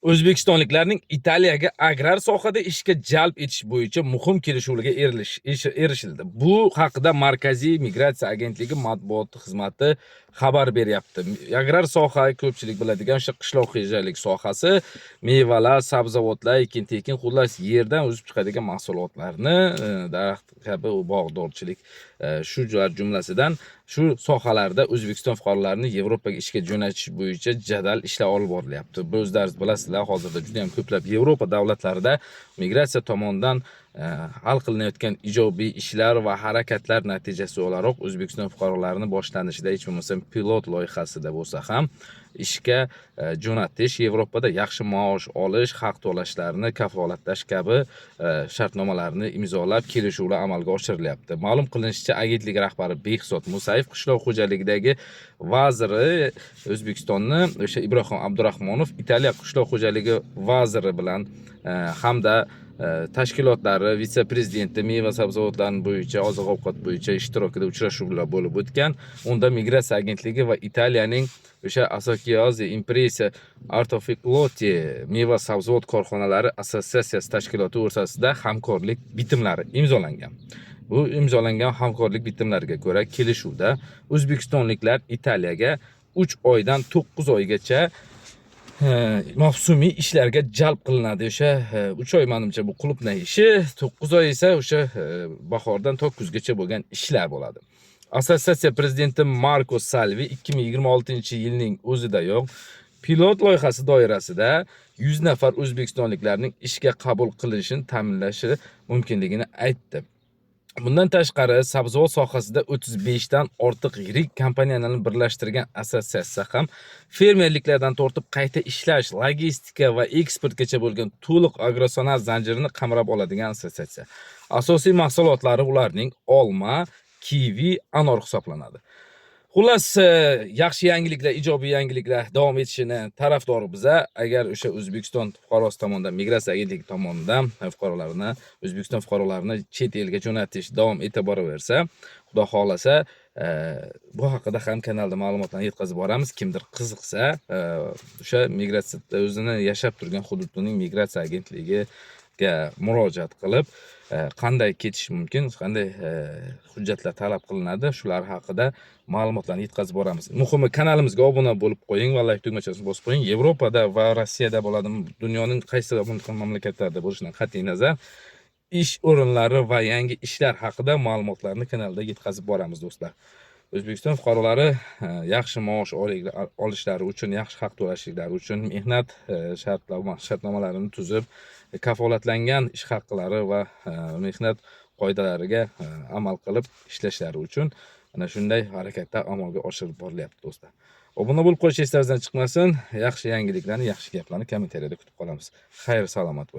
O'zbekistonliklarning Italiyaga agrar sohada ishga jalb etish bo'yicha muhim kelishuvlarga erishildi. Bu haqida Markaziy migratsiya agentligi matbuot xizmati xabar beryapti. Agrar soha, ko'pchilik biladigan o'sha qishloq xo'jalik sohasi, mevalar, sabzavotlar, ekin-tekin, xullas, yerdan o'sib chiqadigan mahsulotlarni, daraxt kabi bog'dorchilik, shular jumlasidan shu sohalarda O'zbekiston fuqarolarini Yevropaga ishga jo'natish bo'yicha jadal ishlar olib borilyapti. Bu, o'zlaringiz bilasizlar, hozirda juda ham ko'plab Yevropa davlatlarida migratsiya tomonidan hal qilinayotgan ijobiy ishlar va harakatlar natijasi o'laroq O'zbekiston fuqarolarini boshlanishida hech bo'lmasam pilot loyihasida bo'lsa ham ishga jo'natish, Yevropada yaxshi maosh olish, haq to'lashlarini kafolatlash kabi shartnomalarni imzolab, kelishuvlar amalga oshirilyapti. Ma'lum qilinishicha, agentlik rahbari Behzod Musayev qishloq xo'jaligidagi vaziri O'zbekistonni o'sha Ibrohim Abdurahmonov Italiya qishloq xo'jaligi vaziri bilan hamda tashkilotlari vitse-prezidenti meva sabzavotlarni bo'yicha, oziq ovqat bo'yicha ishtirokida uchrashuvlar bo'lib o'tgan. Unda migratsiya agentligi va Italiyaning o'sha Associazione Imprese Ortofrutticole meva sabzavot korxonalari assotsiatsiyasi tashkiloti o'rtasida hamkorlik bitimlari imzolangan. Bu imzolangan hamkorlik bitimlariga ko'ra, kelishuvda o'zbekistonliklar Italiyaga 3 oydan 9 oygacha mavsumiy ishlarga jalb qilinadi. O'sha 3 oy, manimcha, bu qulupnay ishi, 9 oy esa o'sha bahordan to kuzgacha bo'lgan ishlar bo'ladi. Assotsiatsiya prezidenti Marko Salvi 2026 yilning o'zidayoq pilot loyihasi doirasida 100 nafar o'zbekistonliklarning ishga qabul qilinishini ta'minlashi mumkinligini aytdi. Bundan tashqari, sabzavot sohasida 35 dan ortiq yirik kompaniyalarni birlashtirgan assotsiatsiya ham fermerliklardan tortib qayta ishlash, logistika va eksportgacha bo'lgan to'liq agrosanoat zanjirini qamrab oladigan assotsiatsiya. Asosiy mahsulotlari ularning olma, kivi, anor hisoblanadi. Xullas, yaxshi yangiliklar, ijobiy yangiliklar davom etishini tarafdori biza. Agar o'sha O'zbekiston fuqarosi tomonidan, migratsiya agentligi tomonidan fuqarolarni, O'zbekiston fuqarolarini chet elga jo'natish davom eta boraversa, Xudo xohlasa, bu haqida ham kanalda ma'lumotlarni yetkazib boramiz. Kimdir qiziqsa, o'sha migratsiya o'zini yashab turgan hududining migratsiya agentligiga murojaat qilib, qanday ketish mumkin, qanday hujjatlar talab qilinadi, shular haqida ma'lumotlarni yetkazib boramiz. Muhimi, kanalimizga obuna bo'lib qo'ying va layk tugmachasini bosib qo'ying. Yevropada va Rossiyada bo'ladimi, dunyoning qaysi mamlakatlarida bo'lishidan qat'iy nazar, ish o'rinlari va yangi ishlar haqida ma'lumotlarni kanalda yetkazib boramiz, do'stlar. O'zbekiston fuqarolari yaxshi maosh olishlari uchun, yaxshi haq to'lashliklari uchun mehnat shartnomalarini tuzib, kafolatlangan ish haqlari va mehnat qoidalariga amal qilib ishlashlari uchun ana shunday harakatlar amalga oshirib borilyapti, do'stlar. Obuna bo'lib qo'yish esingizdan chiqmasin. Yaxshi yangiliklarni, yaxshi gaplarni kommentariyada kutib qolamiz. Xayr, salomat bo'ling.